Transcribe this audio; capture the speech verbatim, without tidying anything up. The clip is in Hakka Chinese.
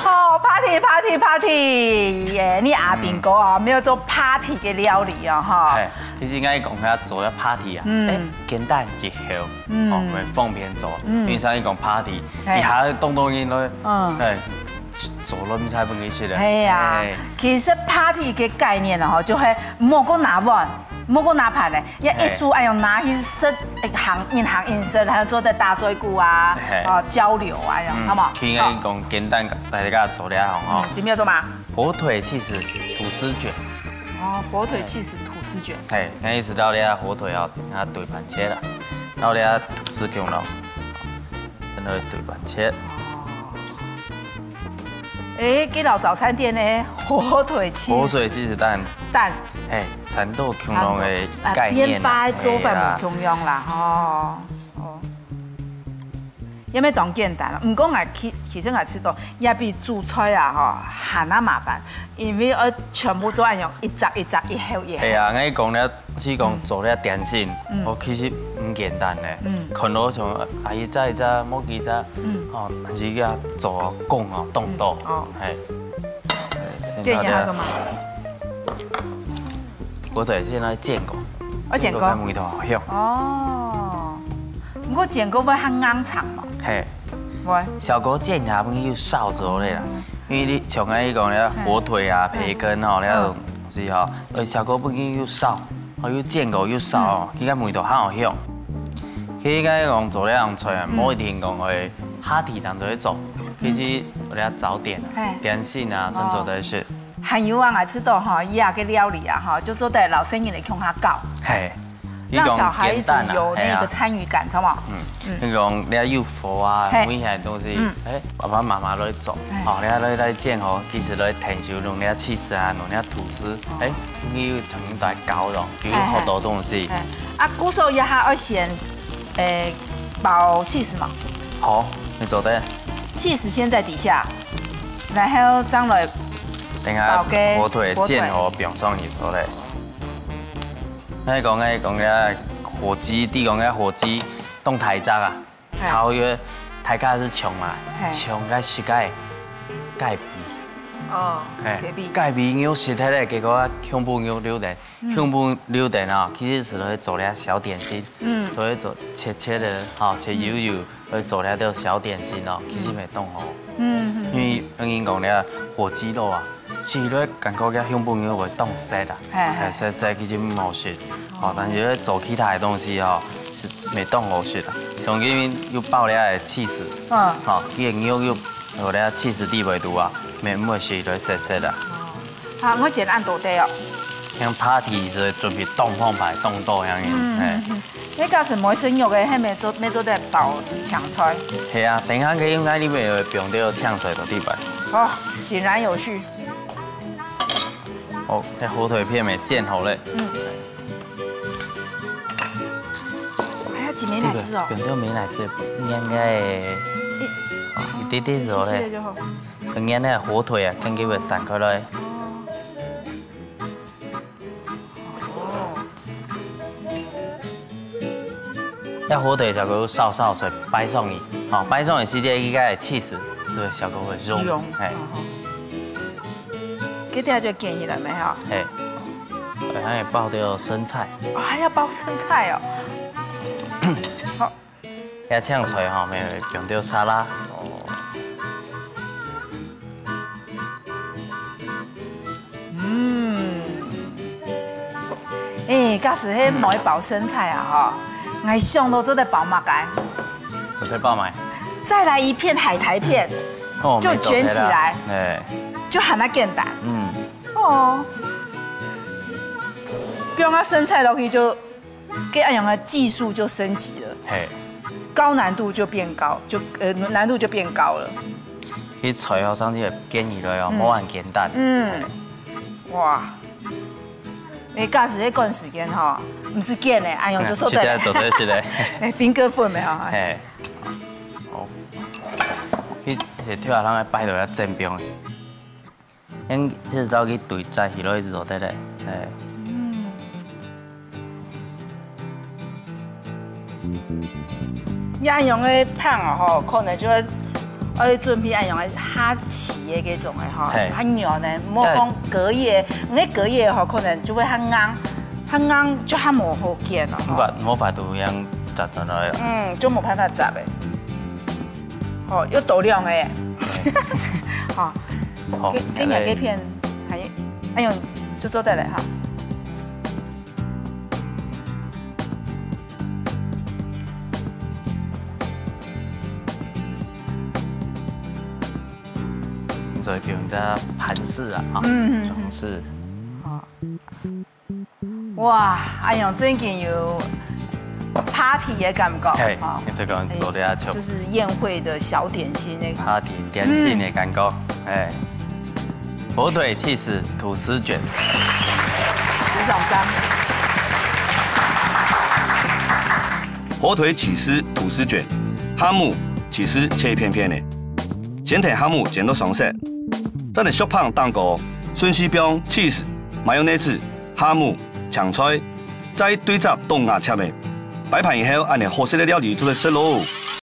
哦，party party party，耶！你阿兵哥哦，沒有做party个料理哦，哈。嘿，其實應該講佢做了party啊，嗯，簡單一口，嗯，哦，會方便做，因為像你講party，一下動動音咯，嗯，哎，做了毋知分佢食了。係啊，其實party个概念哦，就係莫過拿碗，莫過拿盤咧，要一手哎用拿去食，行應行應食，還有做得打嘴鼓啊，哦，交流啊，樣，好無？佢應該講簡單，大家做了吼，嗯，你沒有做嗎？ 火腿起司吐司捲。哦，火腿起司吐司捲。嘿，那意思到底啊，火腿哦，等下對半切了，到底啊，吐司捲咯，真的會對半切。哦。哎，給老早餐店呢，火腿起司。火腿起司蛋。蛋。嘿，餐桌共同的概念啊。變化做法無共樣啦，吼。哦。 也毋係當簡單，毋過𠊎其其實𠊎知道，也比煮菜啊吼還較麻煩，因為愛全部做恁樣一隻一隻一口一口。係啊，𠊎講了，係講做了點心，哦，其實毋簡單呢。看到像啊一隻一隻，莫幾隻，哦，自家做工哦，動作，哦，係。建議下做嘛？ 火腿先來煎過，愛煎過。煎過个味道好香。哦，毋過煎過會較硬長嘛。嘿，會。小火煎下，分佢有燒咗咧啦。因為你像𠊎講咧，火腿啊、培根吼，那種東西吼，呃，小火分佢有燒，哦，有煎過有燒哦，佢个味道較好香。其實應該講做這樣菜啊，無一定講會下地正做得做，其實有咧早點啊、點心啊，正做得食。 還有啊，𠊎知道吼，這个料理啊吼，就做得摎細人仔共下搞，嘿，讓小孩子有那個參與感，著無？嗯，你講你愛有火啊，嘿，有一些東西，嗯，哎，爸爸媽媽都會做，嘿，哦，你愛來來煎吼，其實來𢯭手弄你个起司啊，弄你个吐司，哎，你有同佢來搞咯，有好多東西。哎，啊，故所這下愛先，誒，包起司嘛。好，你做得。起司先在底下，然後正來 等下包个火腿煎好，放上去好咧。𠊎講，𠊎講个火雞，你講个火雞，當大隻啊，頭个大家係腸嘛，腸个食个，雞皮。哦，雞皮。雞皮肉食忒咧，結果啊，胸脯肉留等，胸脯留等啊，其實係來做了小點心，嗯，所以做切切个，吼，切幼幼。 會做了兜小點心哦，其實會當好。嗯，因為有人講咧，火雞肉啊，食落感覺个胸脯肉會當澀啊，係，澀澀其實毋好食。哦，但是做其他个東西哦，係會當好食啊。像因為又包了个起司，嗯，吼，佢个肉又有了起司底背肚啊，毋會食落澀澀啊。 好，𠊎煎恁多垤哦。像party係準備當豐沛、當多樣个，嗯，嘿。該假使無生肉个，係無做，無做得包青菜？係啊，等下个應該你會放兜青菜到底背。哦，井然有序。哦，該火腿片也煎好了。嗯。還要擠美乃滋哦。放兜美乃滋，應該，哦，一滴滴就好了。細細个就好。 很軟个火腿啊，跟佢會散開來。該火腿就會燒燒水，擺上去，吼，擺上去時節，佢个起司，係毋係效果會融？融，嘿。該等下就捲起來咩吼？嘿，還有包兜生菜。哦，還要包生菜哦。好。 這青菜吼，乜會放兜沙拉。嗯，誒，假使係無包生菜啊吼，𠊎想到做得包麼个？做得包麼个？再來一片海苔片，哦，就捲起來，哎，就還較簡單。嗯，哦，放啊生菜落去就 該恁樣个技術就升級了，嘿，高難度就變高，就，呃，難度就變高了。該菜好像就會捲起來哦，無恁簡單。嗯，哇，你假使這趕時間吼，毋係捲个，恁樣就做得。實在做得係咧。哎，finger food个吼，嘿，好，該這條啊，咱來擺落來煎餅。 用這刀去對切起來就做得了，嘿。嗯。恁樣个湯哦吼，可能就會愛準備恁樣个下齊个該種个吼，嘿。較軟个，毋好講隔夜，因為隔夜吼可能就會較硬，較硬就較無好煎了吼。無法，無法度恁樣夾轉來啊。嗯，就無辦法夾个。哦，又多兩个耶。好，好，給，給你來。這片，還，哎呦，就做得了哈。 所以比如在盤飾啊，啊，嗯嗯嗯。裝飾。好。哇，哎呦，真經有 party 个感覺，嘿，哦，你這個做得啊，就就是宴會的小點心那個。party 點心的感覺，哎，火腿起司吐司捲。非常讚。火腿起司吐司捲，哈姆起司切一片片个，先摎哈姆煎到上色，再摎熟飯頂高，順序放起司、mayonnaise、哈姆、青菜，再對接當牙籤个，擺盤以後，恁樣好食个料理就會出爐。